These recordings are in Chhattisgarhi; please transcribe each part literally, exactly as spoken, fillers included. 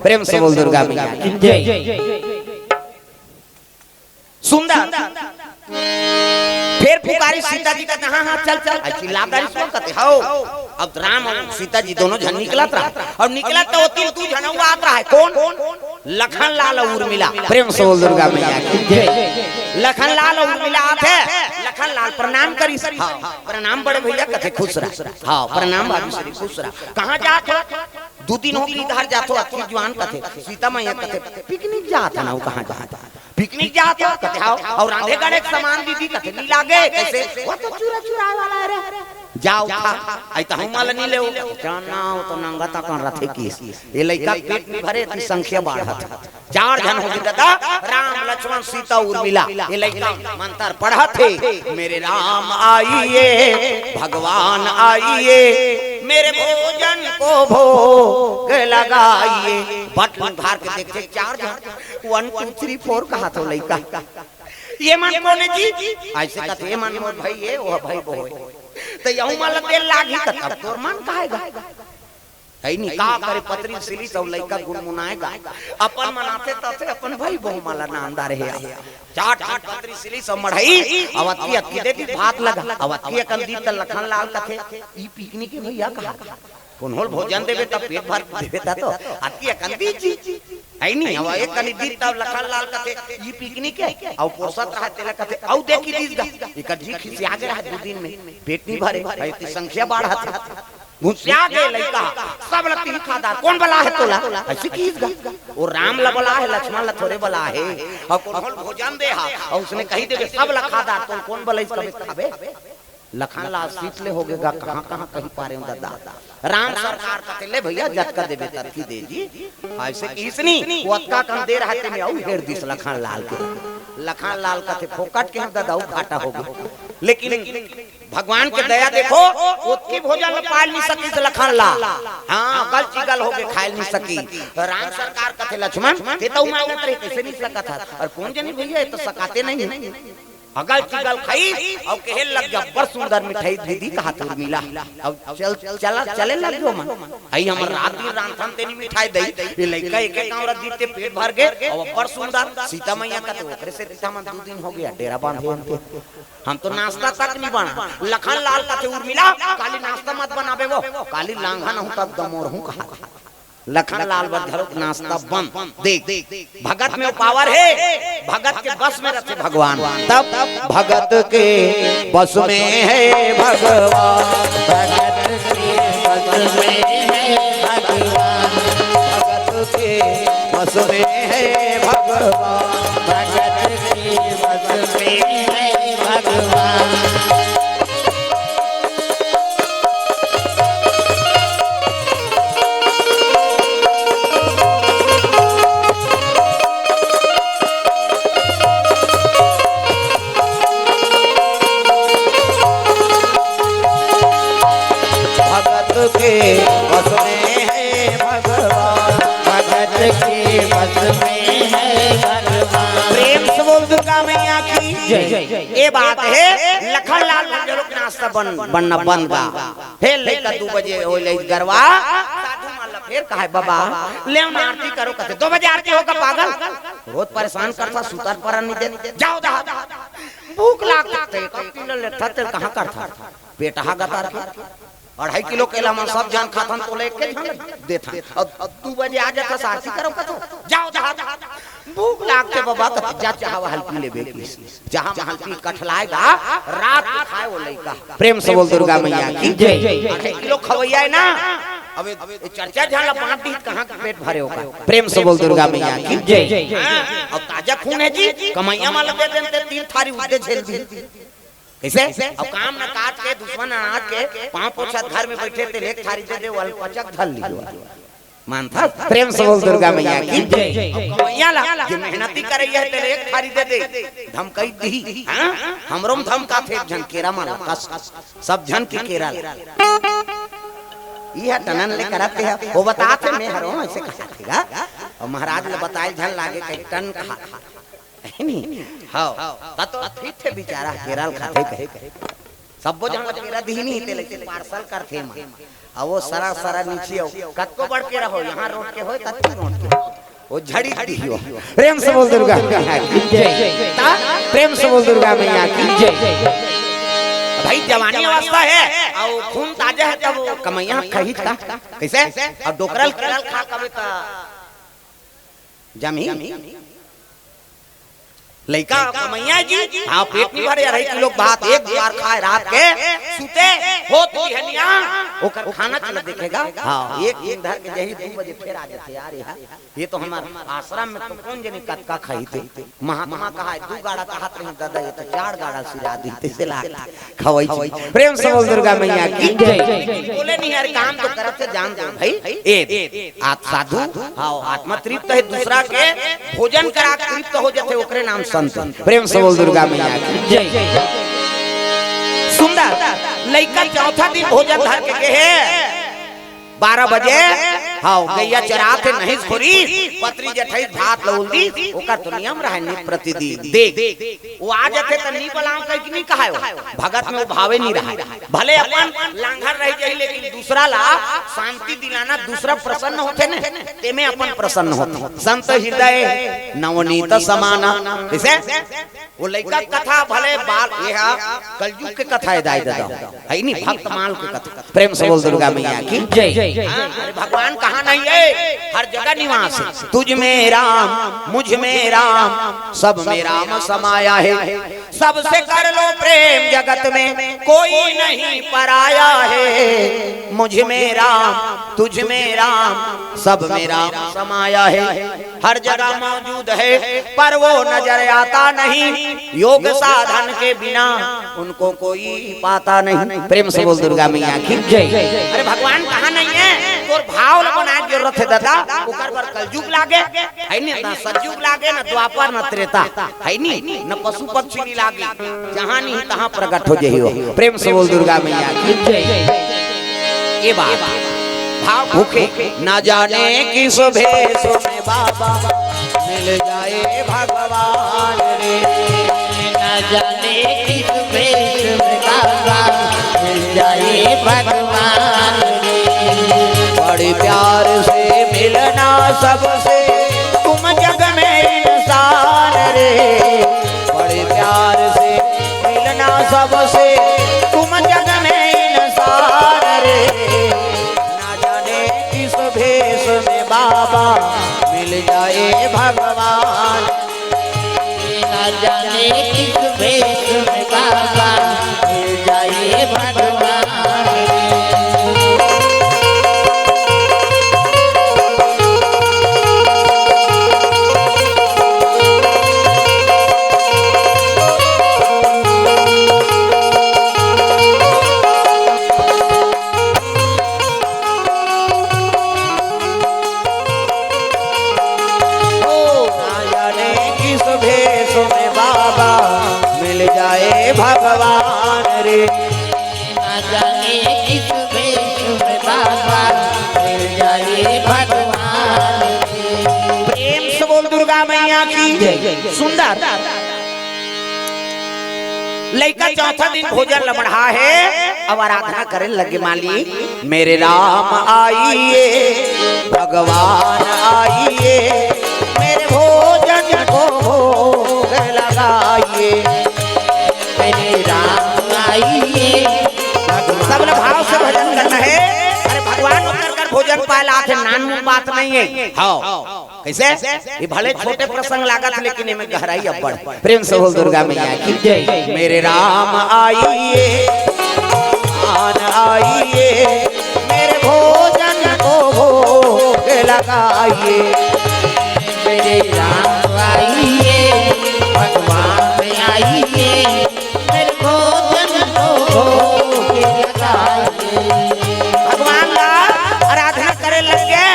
प्रेम से बोल दुर्गा मैया की जय। सुंदर। फिर पुकारी सीता जी कहते, "हाँ, हाँ, चल, चल।" आई चिल्ला दारी सुन कहते, "हौ।" अब राम अउ सीता जी दोनों झन निकलत रहा, अउ निकलत तो होती, दू झन अउ आत रहा है। कौन? लखन लाल अउ उर्मिला। प्रेम से बोल दुर्गा मैया की जय। लखन लाल अउ उर्मिला आत है। लखन लाल प्रणाम करिस। हाँ, प्रणाम बड़े भैया कहते, "खुश रहा।" हाँ, प्रणाम भाभी श्री, खुश रहा। कहाँ जात हो? दू दिन हो गई इधर जात हो, अतकी जुआन कहते। सीता मैया कहते, "पिकनिक जात है ना, वो कहाँ जात है?" पिकनिक जात हो, कहते, "हाँ।" अउ रांधे गढ़े के सामान दीदी कहते, "नी लागे।" कैसे? "वो तो चूरा चुराए वाला है रे।" जाओ खा, आई तो हम वाला नी लेव। जाना हो तो नंगा तकन रथे किस। ये लइका पेट नी भरे, इतनी संख्या बाढ़त। चार झन हो गए दादा, राम, लक्ष्मण, सीता, उर्मिला। ये लइका मंत्र पढ़त हे, "मेरे राम आइए, भगवान आइए, मेरे भोजन को भोग लगाइए।" बट मन भार के देखते, चार झन, वन टू थ्री फोर कहा तो लइका। "ये मन कोन हे जी?" ऐसे कहते, "ये मन मोर भाई हे, वो भाई वो हे।" तो यहू मन ला तेल लागी, तो तब तोर मन कहेगा। है नी, का करे, पतरी सिली सब लइका गुनगुनाएगा। अपन मनाते तथे अपन भाई बहू मन ला नांदा रहे। चाट पतरी सिली सब मढ़ई, अवतकी अतकी दे दी भात लगा, अवतकी अकन दी त लखन लाल कथे, "ई पिकनिक हे भैया कहा।" कोन होल भोजन देबे त पेट भर देबे त तो। अतकी अकन दी जी। है नी, अब एक कनी दी तब लखन लाल कथे, "ई पिकनिक हे।" अउ पोसत रहा तेला कथे, "अउ देखी दीस गा।" एकर जी खिसिया गे रहा दू दिन में, पेट नी भरे, भाई इतनी संख्या बाढ़त। घुसिया गे लइका, सब ला तिही खा डार, "कोन बला हे तोला?" ऐसे किस गा। वो राम ला बला हे, लक्ष्मण ला थोरे बला हे। अउ कोन होल भोजन दे हा, अउ उसने कही देबे, "सब ला खा डार, तोला कोन बला इसका में खाबे?" लखन लाल सीत ले हो गे गा, कहाँ कहाँ कही पारे हूँ दादा। राम सरकार कथे, "ले भैया, जतका देबे ततकी दे जी।" ऐसे किस नी, वो अतका कन दे रहा ते में अउ हेर दिस लखन लाल के। लखन लाल कथे, "फोकट के हम दादा, अउ घाटा हो गे।" लेकिन भगवान के दया देखो, ओतकी भोजन ल पाल नी सकिस लखन लाल। हाँ, अगल चिगल हो गे, खाय नी सकी। राम सरकार कथे, "लक्ष्मण, ते तो मांगत रहे, कैसे नी सकत हस?" अउ कोन जनी भैया, ये तो सकाते नहीं। अगल चिगल खाई, अउ कहे लग गे, "अब्बड़ सुंदर मिठाई दीदी," कहा तो उर्मिला। अउ चल, चला, चले लग गयो मन। "आई हमर रात दिन रांधथन तेनी मिठाई दई।" ये लइका एक एक कांवरा दीते पेट भर गे, अउ अब्बड़ सुंदर। सीता मैया कथे, "ओकरे से सीता मन दू दिन हो गे डेरा बांधे हन के।" हम तो नाश्ता तक नी बना। लखन लाल कथे, "उर्मिला, काली नाश्ता मत बनाबे वो, काली लांघा नहूँ तब दमोर हूँ," कहा। लखन लाल बर घलोक नाश्ता बंद। देख, भगत में वो पावर हे, भगत के बस में रथे भगवान। तब भगत के बस में हे भगवान, भगत के बस में हे भगवान, भगत के बस में हे भगवान। भगत के बस में हे भगवान। भगत के बस में हे भगवान, भगत के बस में हे भगवान। प्रेम से बोल दुर्गा मैया की जय। ये बात हे, लखन लाल मन घलोक नाश्ता बन, बनना बंद बा। फेर लइका दू बजे होय लइस गरवा, साधु मन ला फेर कहे, "बाबा, लेव ना आरती करो," कथे, "दो बजे आरती होगा पागल, रोज परेशान करथा, सुतर परन नी दे, जाओ दहा।" भूख लागथे, एक किलो लेथा ते कहाँ करथा? पेट हा गतार के। अढ़ाई किलो केला मन सब झन खाथन, तोला एक के झन देथन। अब, अब दू बजे आ जाथस आरती करो कथो, "जाओ दहा।" भूख लागथे बाबा, कथे, "जा चाह वाहल पी लेबे।" किस चाह महल पी कठलाए गा, रात के खाए वो लइका। प्रेम से बोल दुर्गा मैया की जय। अढ़ाई किलो खवैया हे ना, अब ये, ये चर्चा झाला बांट दी, कहाँ के पेट भरे होगा। प्रेम से बोल दुर्गा मैया की जय। हाँ, अउ ताजा खून हे जी, कमैया मन ला दे देन ते तीन थारी उद्दे झेल दी। कैसे? अब काम न काज के, दुश्मन अनाज के, पाँव पोछत घर में बैठे ते एक थारी दे दे, वाला पचक धर ली। मानथस? प्रेम से बोल दुर्गा मैया की जय। अब कमैया ला, जे मेहनती करइया हे, तेला एक थारी दे दे, धमकई दिही। हाँ? हमरो में धमकाथे एक झन केरा मन ला, कस, सब झन के केरा ला। इह टनन ले करत हे, वो बताथे, मैं हरो, ऐसे कहा थे गा। अउ महाराज ला बताए झन लागे, कहीं टन कहा। है नी? हव। त तो ठीक थे बेचारा, केरा ल खाथे कहे। सब्बो झन ला केरा दिही नहीं, तेला पार्सल करथे मा। अब वो सरा सरा नीचे हो, कतको बड़ केरा हो, यहाँ रोड के होय, कतको रोड के, वो झड़ी दिही हो। प्रेम से बोल दुर्गा मैया की जय। ता प्रेम से बोल दुर्गा मैया की जय। भाई, जवानी अवस्था है, अउ खून ताजा है, तब वो कमैया खही का कैसे? अउ डोकरल केरा ल खा कबे त जमी लइका कमैया जी, हाँ, पेट नहीं भरे, अढ़ाई किलो भात एक बार खाए रात के, सुते, होत बिहनिया ओकर खाना चला देखेगा। हाँ, एक दिन धर के जही दू बजे फेर आ जाथे, यार, ये, ये तो हमार आश्रम में तो कोन जनी कतका खाही थे। महात्मा कहा है, दू गाड़ा कहत रही दादा, ये तो चार गाड़ा सिरा दी, तैसे ला खवाई छी। प्रेम से बोल दुर्गा मैया की जय। बोले नहीं यार, काम तो करत से जान दो भाई। ए, आ साधु, हाँ, आत्मा तृप्त है, दूसरा के भोजन करा के तृप्त हो जाते, ओकरे नाम संत। प्रेम से बोल दुर्गा मैया की जय। सुंदर लइका चौथा दिन भोजन धर के गे हे, बारह बजे, हाँ, गैया चरात हे, नहीं खोरी, पतरी जठई भात लउल दी, ओकर तो नियम रहे, नित प्रतिदिन। देख, वो आ जाथे त नी बलाम कहि के नी कहाय हो। भगत में वो भावे नी रहे। भले अपन लांघर रह जाही, लेकिन दूसरा ला शांति दिलाना, दूसरा प्रसन्न होथे न, तेमे अपन प्रसन्न होथे। संत हृदय नवनीत समाना। जैसे वो लइका कथा भले बाल, ये हा कलयुग के कथा है दाई दादा, है नी, भक्त माल के कथा। प्रेम से बोल दुर्गा मैया की जय। हाँ, अरे भगवान कहाँ नहीं है, हर जगह निवास है। तुझ में राम, मुझ में राम, सब में राम समाया है। सबसे कर लो प्रेम जगत में, कोई नहीं पराया है। मुझ में राम, तुझ में राम, सब में राम समाया है। हर जगह मौजूद है, पर वो नजर आता नहीं। योग साधन के बिना उनको कोई पाता नहीं। प्रेम से बोल दुर्गा मैया की जय। अरे भगवान कहाँ नहीं है? तोर भाव ल बनाए के जरूरत है दादा। ओकर बर कलयुग लागे, है नी, ना सतयुग लागे, ना द्वापर, ना त्रेता, है नी, ना पशु पक्षी नहीं लागे। जहाँ नहीं तहाँ प्रकट हो जाही हो। प्रेम से बोल दुर्गा मैया की जय। ये बात भाव भूखे। ना जाने किस भेष में बाबा मिल जाए भगवान रे। ना जाने किस भेष में बाबा मिल जाए भगवान रे। बड़े प्यार से मिलना सबसे, तुम जग में इंसान रे। बड़े प्यार से मिलना सबसे, तुम जग में इंसान रे। ना जाने किस भेष में बाबा मिल जाए भगवान। ना जाने किस भेष में बाबा मिल जाए भगवान। ओ, ना जाने किस भेष में बाबा मिल जाए भगवान रे। ना जाने किस भेष में बाबा मिल जाए भगवान रे। प्रेम से बोल दुर्गा मैया की जय। सुंदर लइका चौथा दिन भोजन ल बढ़ा हे, अब आराधना करे लगे माली, मेरे राम आइए, भगवान आइए, मेरे भोजन को भोग लगाइए। मेरे राम आइए, भगवान सब ल भाव से भजन करना हे। अरे भगवान उतर कर भोजन पाए ला आथे, नानमुन बात नहीं है। हाँ। कैसे? ये भले छोटे प्रसंग लागत, लेकिन इनमें गहराई अब्बड़। प्रेम से बोल दुर्गा मैया की जय। मेरे राम आइए, भगवान आइए, मेरे भोजन को भोग लगाइए। मेरे राम आइए, भगवान आइए, मेरे भोजन को भोग लगाइए। भगवान ला आराधना करे लग गे।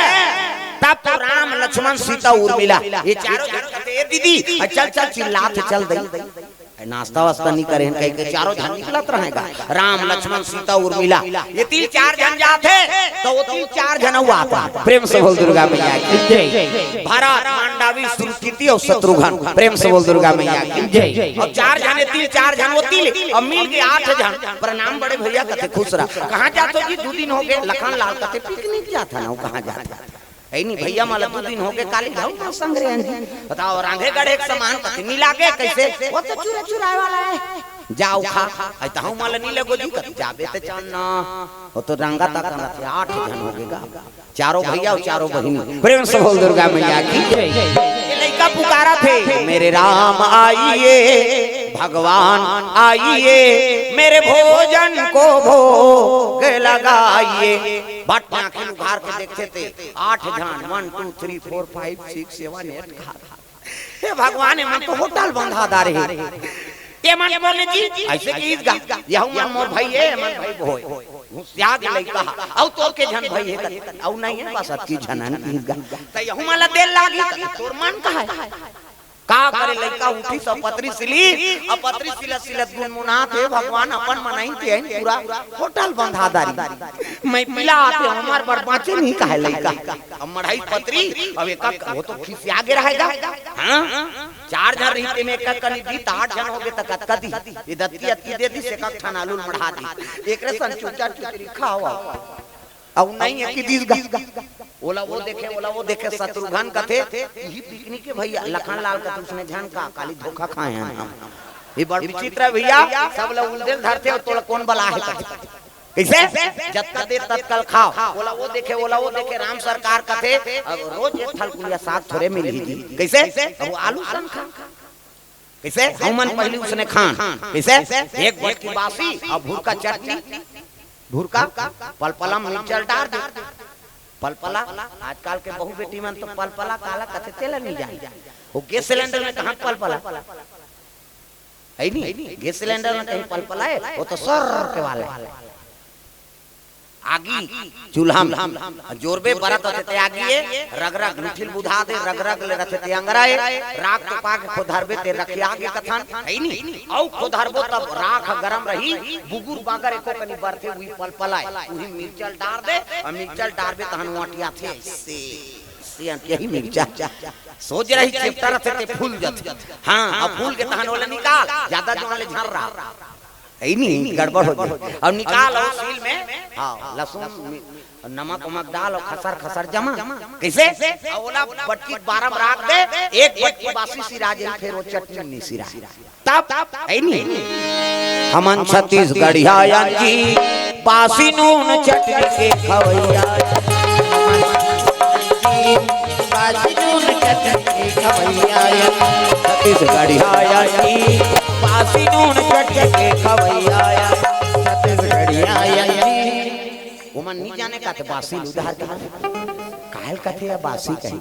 तब तो राम, लक्ष्मण, सीता, उर्मिला, ये चारों झन कहते, "ए दीदी, आ चल, चल, चिल्लात हे, चल दई।" नाश्ता वास्ता नहीं करे हन, कहीं के चारों झन निकलत रहेगा, राम, लक्ष्मण, सीता, उर्मिला, ये तीन चार झन जात हे, तो वो तीन चार झन अउ आता। प्रेम से बोल दुर्गा मैया की जय। भरत, मांडवी, सुरकीति अउ शत्रुघ्न। प्रेम से बोल दुर्गा मैया की जय। अउ चार झन ये तीन चार झन वो तीन, अउ मिल के आठ झन। प्रणाम बड़े भैया, कथे खुश रहा। कहाँ जात हो जी? दू दिन हो गए। लखन लाल कथे पिकनिक जात हे ना, वो कहाँ जात हे? हे नहीं भैया, मला दू दिन हो गए, काली घाव ना संग रहे हैं जी। बताओ, रांधे गढ़े के समान कथे मिला के कैसे? वो तो चुरा चुराए वाला है। जाओ खा, ऐ तो हम मला नहीं लगो जी, कथे जाबे ते चान ना। वो तो रंगा तक ना थे, आठ झन हो गए गा। चारों भैया अउ चारों बहिनी। प्रेम से बोल दुर्गा मैया की जय। ये लइका पुकारत हे, मेरे राम आइए, भगवान आइए, मेरे भोजन को भोग लगाइए। बट आंखें उघार के देखथे ते आठ झन, one, two, three, four, five, six, seven, eight, खा। हे भगवान, एमन तो होटल बंधा डारे हे। एमन कोन जी? ऐसे किहिस गा, यहू मन मोर भाई हे, एमन भाई भोय। घुसिया के लइका हा, अउ तोर के झन भाई हे कथे, अउ नहीं हे, बस अतकी झनन किहिस गा। त यहू मन ला देर लागी, कथे, तोर मन कहाँ हे? का करे, लइका उठिस अउ पतरी सिलिस, अउ पतरी सिलत सिलत गुनगुनात हे, भगवान, अपन मनई के आइन पूरा होटल बंधा डारी। मैं पिला आते, हमर बर बाँचे नहीं कहे लइका। अब मढ़ाई पतरी, अब एक, वो तो खिसिया गे रहेगा। हाँ? चार झन रहिते में एक कनी दी, त आठ झन हो गे, त कतका दी? ये दत्ती अत्ती दे दी, से एक ठन आलू मढ़ा दी। एकरे सन चुचा चुचरी खाओ। अउ नहीं हे कि दिस गा। ओला वो देखे, ओला वो देखे, शत्रुघ्न कथे, "इही पिकनिक हे भैया।" लखन लाल कथे, "उसने झन का, काली धोखा खाए हैं हम।" ये बड़ विचित्र हे भैया, सब ला उलझन धरथे अउ तोला कोन बला हे कथे। कैसे? जतका दे ततका ल खाओ। ओला वो देखे, ओला वो देखे, राम सरकार कथे, "अब रोज एक थलकुनिया साग थोरे मिलही जी।" कैसे? अब वो आलू सन खा। कैसे? हमन पहिली उसने खान। कैसे? एक बटकी बासी अउ भुरका चटनी, भुरका, पलपला म मिर्चा ल डार दे। पलपला, आजकल के बहू बेटी मन तो पलपला काला कथे तेला नहीं जाने। वो गैस सिलेंडर में कहाँ पलपला? हे नहीं? गैस सिलेंडर में कहीं पलपला हे? वो तो सर के वाला हे। आगी, चूल्हा म जोरबे बरत होथे ते आगी ए, रगरग लुठिल बुझा दे, रगरग ले रथे ते अंगरा ए, राख तो पाके खोधरबे ते रखिया आगी कथन, हे नहीं? अउ खोधरबो तब राख गरम रही, बुगुर बागर एको कनी बरथे, उही पलपलाए, उही मिर्चा ल डार दे, अउ मिर्चा ल डारबे तहन वो अंटियाथे, से, से अंटियाही मिर्चा। सोज रही चेपटा रथे ते फूल जाथे। हाँ, अउ फूल के तहन ओला निकाल, ज्यादा जोर ले झर्रा। हे नहीं, गड़बड़ हो जाए। अउ निकाल अउ सील में, हाँ, लहसुन, मि-, नमक उमक डाल अउ खसर खसर जमा। कैसे? अउ ओला बटकी बारा म राख दे, एक बटकी बासी सिरा जाही, फेर वो चटनी नहीं सिरा। तब, हे नहीं? हमन छत्तीसगढ़िया जी, बासी नून चटनी के खवैया। बासी नून चटनी के खवैया। छत्तीसगढ़िया जी, बासी नून चटनी के खवैया। छत्तीसगढ़िया जी। ओमन नहीं जाने का तो बासी उधार के। काहे ल कथे या बासी कही?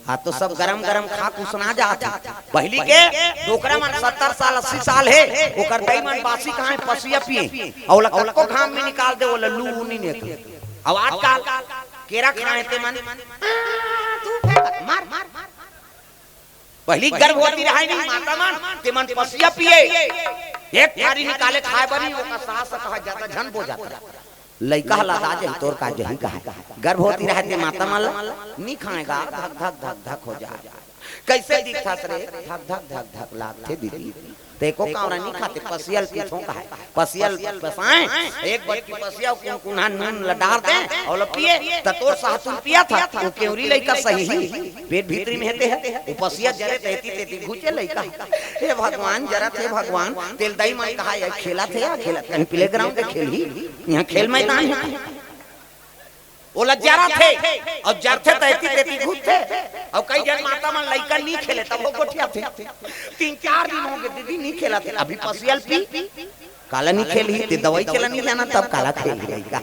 हाँ, तो सब गरम गरम खा के उसना जात हे। पहिली के डोकरा मन सत्तर साल, अस्सी साल हे, ओकर दई मन बासी कहाँ हे, पसिया पिए। अउ ओला कतको घाम में निकाल दे, ओला लू नहीं नेकले। अउ आजकल केरा खाए ते मन, आ, तू फेंक, मार, मार, मार। पहिली गर्भवती रहे नहीं माता मन, ते मन पसिया पिए। एक थारी निकाले खाए बर नहीं, ओकर सास कहा ज्यादा झन बो जाता। लइका ह लदा जही, तोर का जही कहा। गर्भवती रहे ते माता मन ला नी खाए गा, धक धक धक धक हो जाए। कैसे दिखथस रे? धक धक धक धक लागथे दीदी। ते एको कांवरा नी खाते, पसिया ल पीथों कहे। पसिया ल पसाए, एक बटकी पसिया अउ कुनकुना नून ल डार दे, अउ ल पिए, त तोर सातुन पियत हे, वो केवरी लइका सही ही। पेट भीतरी में हे ते हे, वो पसिया जरे तेती तेती घुचे लइका। हे भगवान, जरत हे भगवान, तेल दई मन कहा, ये खेलत हे या खेलत, कहीं प्लेग्राउंड के खेलही, यहाँ खेल मैदान हे। ओला जरत हे, अउ जरथे त एती तेती घुसथे, अउ कई झन माता मन लइका नी खेले, तब वो गोठियाथे। तीन चार दिन हो गे, दीदी नी खेलत हे, अभी पसिया ल पी, काला नी खेलही, ते दवाई चला नी जाना, तब काला खेलही लइका।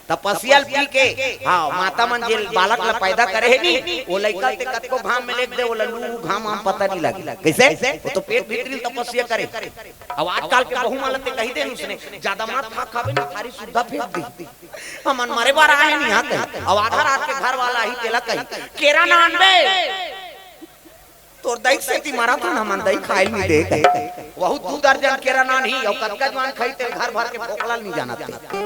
तब पसिया ल पी के, हाँ, माता मन जे बालक ला पैदा करे हे नी, वो लइका ते कतको घाम में लेग दे, ओला लू घाम आम पता नी लगे। कैसे? वो तो पेट भीतरी तपस्या करे। अब आजकल के बहू मन ला ते कही दे उसने, ज्यादा मत खा, खाबे ना, थारी सुद्धा फेंक दी। हमन मरे बर आए नहीं यहाँ कहीं। अब आधा रात के घर वाला ही तेला कही, "केरा ना आनबे?" तोर दई के सेती मरत हन हमन, दई खाए ल नइ दे। वहू दू दर्जन केरा नानही, अउ कतका जुवान खाही, तेला घर भर के फोकला ल नइ जानत हे।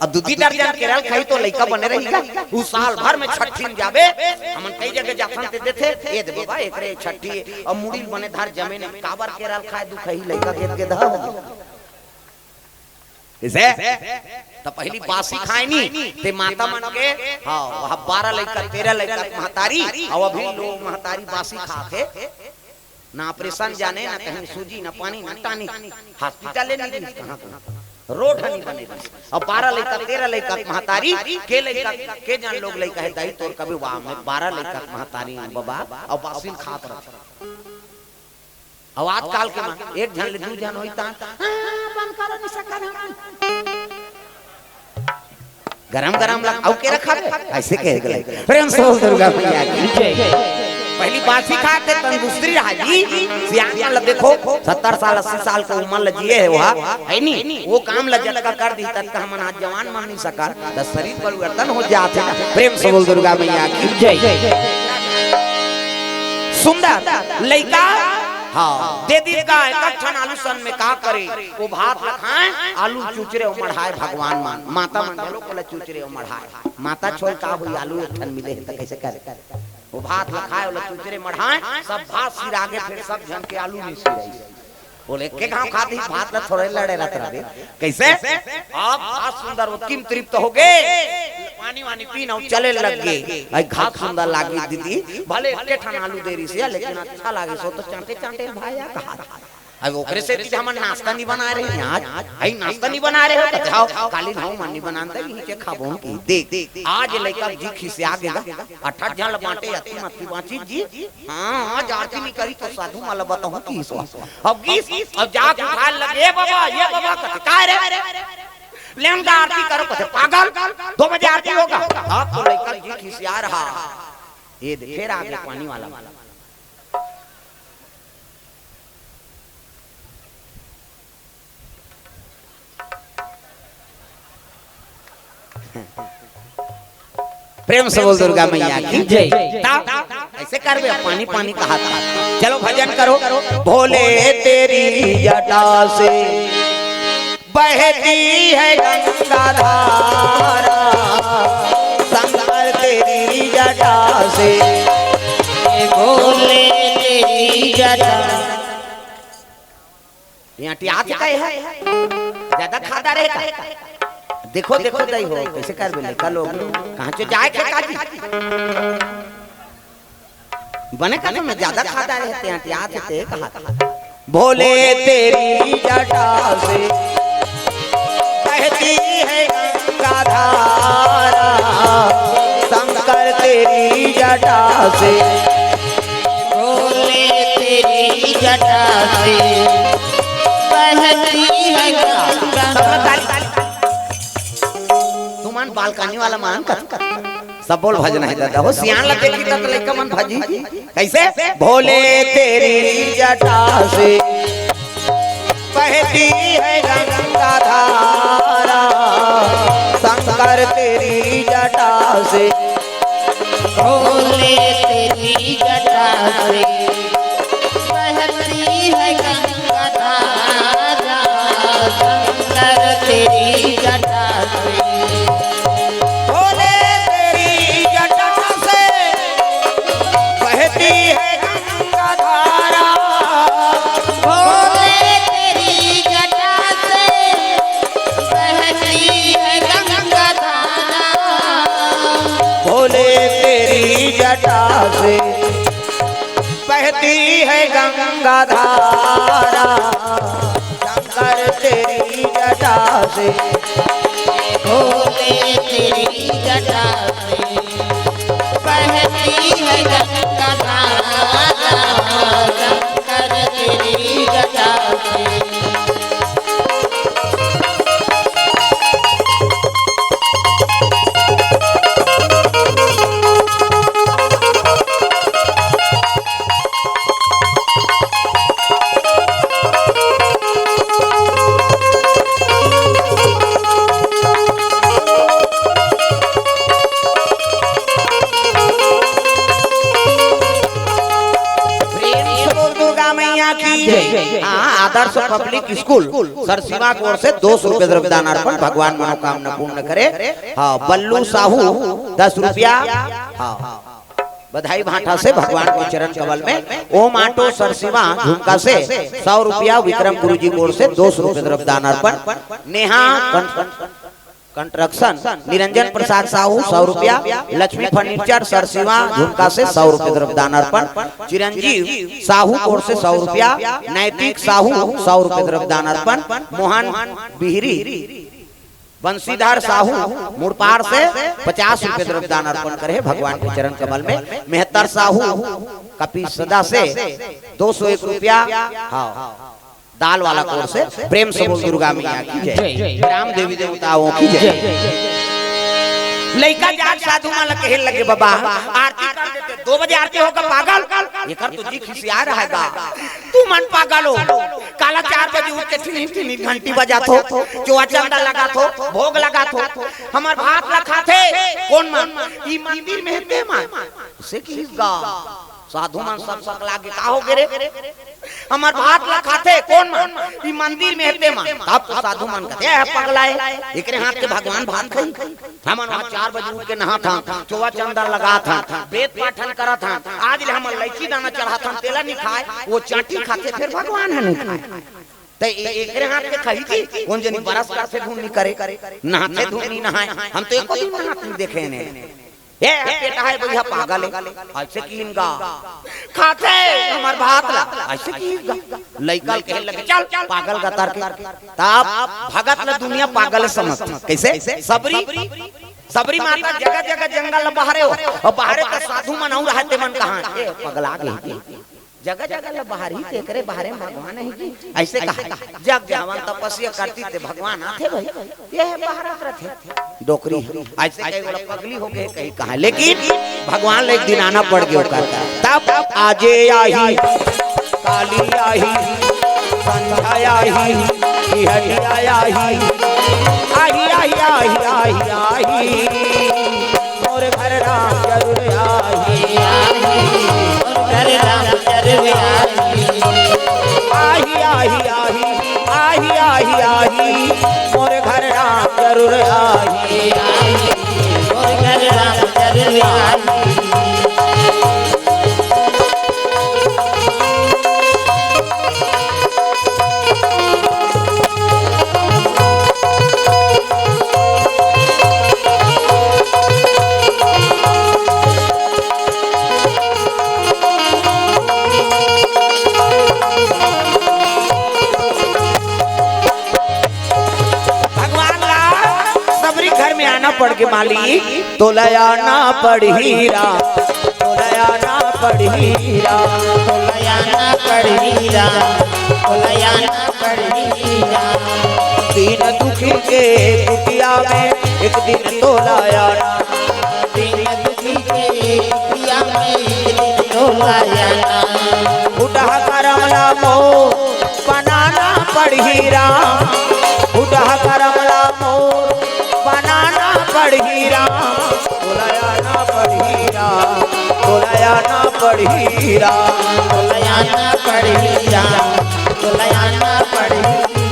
अउ दू दी दर्जन केरा ल खाही त लइका बने रही गा। उ साल भर में छट्ठी म जाबे, हमन कई जगह जाथन ते देथे, "ए दे बबा, एकरे छट्ठी, अउ मुड़ी ल बने धर, जमे नइ, काबर केरा ल खाए, दुखही लइका गेद गेदहा हो गे।" कइसे? त पहिली बासी खाए नी, ते माता मन के, हाँ, वह बारह लइका, तेरह लइका के महतारी, अउ अभी लोग महतारी बासी खाथे, ना ऑपरेशन जाने, ना कहीं सूजी, ना पानी, ना टानी, हॉस्पिटल ले नइ रिहिस, कहाँ, कहाँ, रोड ह नइ बने रिहिस। अउ बारह लइका, तेरह लइका के महतारी, के लइका, के जन लोग लइका हे दाई तोर कभी, वाह, मैं बारह लइका के महतारी हूँ बबा, अउ बासी ल खात रह। अउ आजकाल के मन, एक झन ले दू झन होही त, "हाँ, बंद करो, नइ सकन हमन।" गरम गरम ला, "अउ केरा खाबे?" अइसे कहे गले। प्रेम से बोल दुर्गा मैया की। जय। पहिली बासी खाथे, तंदुरुस्ती रहा जी। सियान मन ला देखो, सत्तर साल, अस्सी साल के उमर ला जिए हे, वह, हे नी? वो काम ला जतका कर दिही, ततका हमन आज जवान मन नइ सकन। त शरीर परिवर्तन हो जाथे। प्रेम से बोल दुर्गा मैया की। जय। सुंदर लइका, हाँ, दे दिस गा एक ठन आलू सन में का करे, वो भात ल खाए, आलू चुचरे अउ मढ़ाए भगवान मन, माता मन घलो ओला चुचरे अउ मढ़ाए। माता छोल का होही, आलू एक ठन मिले हे त कइसे करे? वो भात ल खाए, ओला चुचरे मढ़ाए, सब भात सिरागे, फेर सब झन के आलू नइ सिराइस। बोले, "एके घांव खाती भात ल थोरे लड़े रहत रहे।" कइसे? अब भात सुंदर, वो किम तृप्त हो गे, पानी वानी पीन अउ चले लग गे। भाई, भात सुंदर लागे दीदी, भले एके ठन आलू दे रिहिस हे, लेकिन अच्छा लागे, सो तो चांटे चांटे भाई आ कहा। अब ओकरे सेती हमन नाश्ता नइ बनाए रहे आज, भाई नाश्ता नइ बनाए रहे हो, त जाओ, काली भाव मन नइ बनान दे, इही के खाबो की। देख, आज लइका जी खिसिया गे गा, अट्ठाईस झन ल बांटे, अति मत बांची जी, हाँ, हाँ, आज आरती नइ करी त साधु मन ल बताहूं कि ईश्वर। अब गिस, अब जाके उठाए लगे, "ए बाबा, ए बाबा," कथे, "काय रे? लेन गा आरती करो," कथे, "पागल, दो बजे आरती होगा।" अब तो लइका जी खिसिया रहा। ये दे, फेर आगे पानी वाला। प्रेम से बोल दुर्गा मैया की जय। ता, अइसे करबे, पानी पानी कहा था। चलो भजन करो। भोले तेरी जटा से बहती है गंगा धारा, शंकर तेरी जटा से। भोले तेरी जटा। ये अटियात का है? ज्यादा खादा रहे का? देखो, देखो, दई हो, कइसे करबे लइका लोग? कहाँ चो जाए के काजी? बने का में ज्यादा खादा रहे, ते अटियात ते कहा था। भोले तेरी जटा से बहती है गंगा धारा, शंकर तेरी जटा से। भोले तेरी जटा से बहती है गंगा। तुमन बालकनी वाला मान कर सब बोल भजन हे दादा हो, सियान ला देखी त लइका मन भजी। कइसे? भोले तेरी जटा से बहती है गंगा धारा, शंकर तेरी जटा से। भोले तेरी जटा से बहती है गंगा धारा, शंकर तेरी जटा से। भोले तेरी जटा से बहती है गंगा धारा। भोले तेरी जटा से बहती है गंगा धारा। भोले तेरी जटा से बहती है गंगा धारा, शंकर तेरी जटा से। भोले तेरी जटा से बहती है गंगा धारा, शंकर तेरी जटा से। की जय। हाँ, आदर्श पब्लिक स्कूल सरसीवा की ओर से दो सौ रुपये द्रव्यदान अर्पण, भगवान मनोकामना पूर्ण करे। हाँ, बल्लू साहू दस रुपया। हाँ, बधाई भाठा से भगवान के चरण कमल में। ओम ऑटो सरसीवा झुमका से सौ रुपया, विक्रम गुरुजी की ओर से दो सौ रुपये द्रव्यदान अर्पण। नेहा कं-, कंस्ट्रक्शन निरंजन प्रसाद साहू सौ रुपया, लक्ष्मी फर्नीचर सरसीवा झुमका से सौ रुपये द्रव्यदान अर्पण, चिरंजीव साहू की ओर से सौ रुपया, नैतिक साहू सौ रुपये द्रव्यदान अर्पण, मोहन बिहरी, बंसीधर साहू मुड़पार से पचास रुपये द्रव्यदान अर्पण करे भगवान के चरण कमल में। मेहतर साहू कपिसदा से दो सौ एक रुपया। हाँ, दाल वाला की ओर से प्रेम से बोल दुर्गा मैया की जय। जय। राम देवी देवताओं की जय। जय। लइका जाग साधु मन ल कहे लगे, "बाबा, आरती कर देते, दो बजे आरती होगा पागल।" एकर तो जी खिसिया रहेगा। तू मन पागल हो, काला चार बजे उठ के टिनिन टिनिन घंटी बजात हो, चोआ चंदा लगात हो, भोग लगात हो, हमर भात ल खाथे कोन मन? ई मंदिर में हे ते मन। से किहिस गा। साधु मन सब सकला गे, "का हो गे रे? हमर भात ला खाथे कोन मन? ई मंदिर में हे ते मन।" तब तो साधु मन कथे, "ए पगला हे, एकरे हाथ के भगवान भात खाही? हमन वहाँ चार बजे उठ के नहात हन, चोआ चंदन लगात हन, वेद पाठन करत हन, आज ले हमन लइची दाना चढ़ात हन, तेला नी खाय, वो चांटी खाथे, फेर भगवान ह नी खाय। त ए-, एकरे हाथ के खाही जी, कोन जनी बरस करथे धुन नी करे, नहाथे धुन नी नहाय, हम तो एको दिन नहात नी देखे ने।" ए, बेटा हे भैया, पागल हे, अइसे किहिन गा। खाथे हमर भात ला, अइसे किहिन गा। लइका ल कहे लगे, "चल, पागल गतर के।" तब भगत ला दुनिया पागल समझथे। कइसे? सबरी, सबरी माता जगह जगह जंगल ल बहारे हो, अउ बहारे त साधु मन अउ रहय ते मन कहाँ? ए, पगला गे। जगह जगह ल बहारही, तेकरे बहारे में भगवान हे जी। अइसे कहा, "जग जावन तपस्या करती ते भगवान आथे भाई, ये हे बहारत रथे।" डोकरी हे, अइसे कहे वाला पगली हो गे कहीं कहा, लेकिन भगवान ल एक दिन आना पड़ गे ओकर। तब आजे आही, काली आही, संध्या आही, बिहनिया आही, आही, आही, आही, आही, आही। मोर घर राम जरूर आही। मोर घर राम जरूर आही। आही, आही, आही, आही, आही, आही, मोर घर राम जरूर आही। मोर घर राम जरूर आही। भगवान ला सबरी घर में आना पड़ गे मालिक, तोला आना पड़ही राम, तोला आना पड़ही राम, तोला आना पड़ही राम, तोला आना पड़ही राम। दीन दुखी के कुटिया में एक दिन तोला आना, दीन दुखी के कुटिया में एक दिन तोला आना। फुटहा करम ला मोर बनाना पड़ही राम, फुटहा करम ला मोर बनाना पड़ही राम, तोला आना पड़ही राम, तोला आना पड़ही राम, तोला आना पड़ही राम, तोला आना पड़ही राम।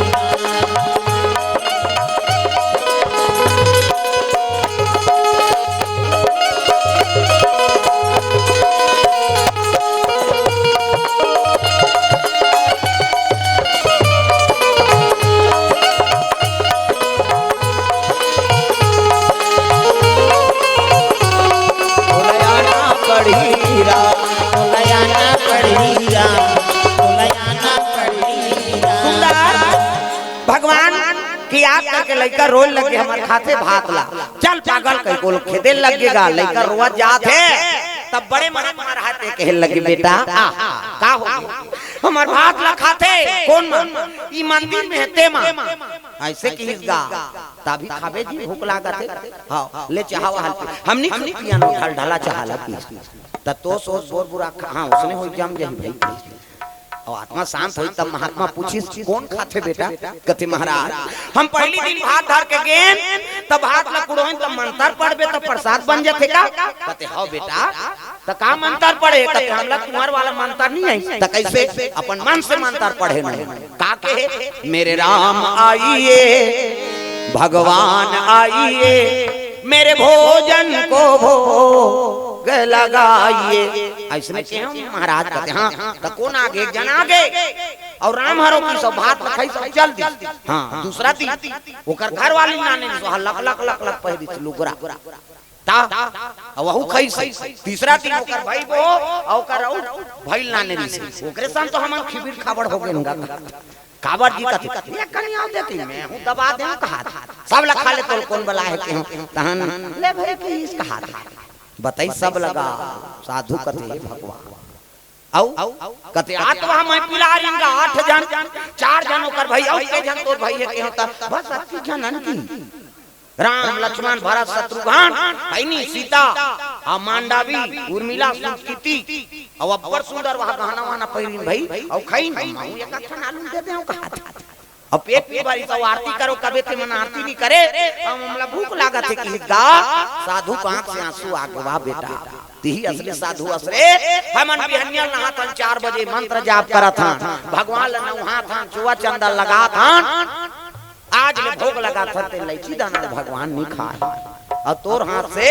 तोला आना पड़ही राम, तोला आना पड़ही राम, तोला आना पड़ही राम। सुंदर भगवान के याद करके लइका रोए लगे, "हमर खाथे भात ला।" चल पागल कहि के ओला खेदे लगे गा, लइका रोवत जात हे, तब बड़े मन म रहत हे, कहे लगे, "बेटा, आ, का हो गया? हमर भात ला खाथे कोन मन? ई मंदिर में हे ते मन।" अइसे किहिस गा, "तभी खाबे जी, भूख लागत हे।" "हाँ, ले चाहा वाहल पी।" "हम नी खाबे पियन, ढल ढला चाहा ला पी।" त तो सोच बोर बुरा खा, हाँ, ओसने होई जम जाही भाई। अउ आत्मा शांत होई तब महात्मा पूछिस, "कोन खाथे बेटा?" कथे, "महाराज, हम पहिली दिन भात धर के गेन, तब भात ल कुड़ोइन, तब मंतर पढ़बे, तब प्रसाद बन जाथे का?" कथे, "हव बेटा, त का मंतर पढ़े? त हमला तुंहर वाला मंतर नहीं आई, त कैसे? अपन मन से मंतर पढ़े नहीं। का कहे? मेरे राम आइए, भगवान आइए, मेरे भोजन को भोग लगाइए। अइसने कहे महाराज कहते, हाँ, त कोन आगे? एक झन आगे। अउ राम हरो की सब भात ल खाइस, सब चल दिस। हाँ, दूसरा दिन ओकर घर वाली नाने सो लक लक लक लक पहिरिस लुगरा। त अउ वहू खाइस। तीसरा दिन ओकर भाई बो, अउ ओकर अउ भाई ल नाने रिहिस। ओकरे संग तो हमन खिबिर खाबड़ हो गेन गा। काबर जी कथे, "ये कनिया देती, मैं हूँ दबा देंव कहा था। सब ल खा ले, तोल कोन बला है केहूँ।" तहन ले भाई कहिस कहा था। बताई सब लगा, साधु कथे, "हे भगवान।" अउ कथे, "आत वह मैं पिला रिंगा आठ झन, चार झन ओकर भाई, अउ के झन तोर भाई है केहूँ त बस अतकी झन अनकी।" राम, लक्ष्मण, भरत, शत्रुघ्न, अइनी सीता, अउ मांडवी, उर्मिला, सुतकीती, अउ अब्बड़ सुंदर वह गहना वहना पहिरिन भाई, अउ खाइन, "महूँ एक ठन आलू दे देंव कहा था।" अउ पेट भरी तो आरती करो, कबे ते मन आरती नहीं करे, अउ हमला भूख लागत है कि गा, साधु के आँख से आंसू आ गे, "वाह बेटा, तिही असली साधु अस रे।" हमन बिहनिया नहाथन, चार बजे मंत्र जाप करत हन, भगवान ल नहाथन, चुआ चंदन लगाथन, आज ले भोग लगाथन, ते लैची दाना ल भगवान नहीं खाए। अउ तोर हाथ से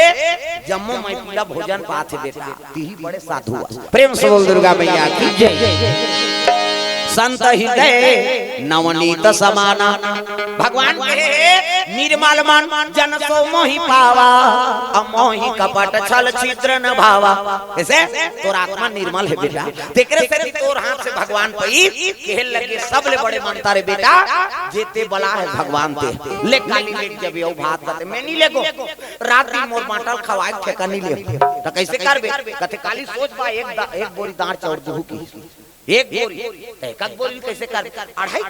जम्मो मैं पीला भोजन पाथे बेटा, तिही बड़े साधु अस। प्रेम से बोल दुर्गा मैया की जय। संत हृदय नवनीत समाना। भगवान कहे, "निर्मल मन जन सो मोहि पावा, अउ मोहि कपट छल छिद्र न भावा।" कैसे? तोर आत्मा निर्मल है बेटा, तेकरे से भी तोर हाथ से भगवान पई कहे लगे, "सबले बड़े मंतर है बेटा, जे ते बला है भगवान ते। ले काली ले जब यो भात कथे, मैं नहीं लेगो, रात दिन मोर बांटल खवाए ठेका नहीं ले।" त कैसे करबे? कथे, "काली सोच पा, एक दा-, एक बोरी दार चाउर दूहू की।" एक बोरी, त एक आध बोरी कैसे कर, अढ़ाई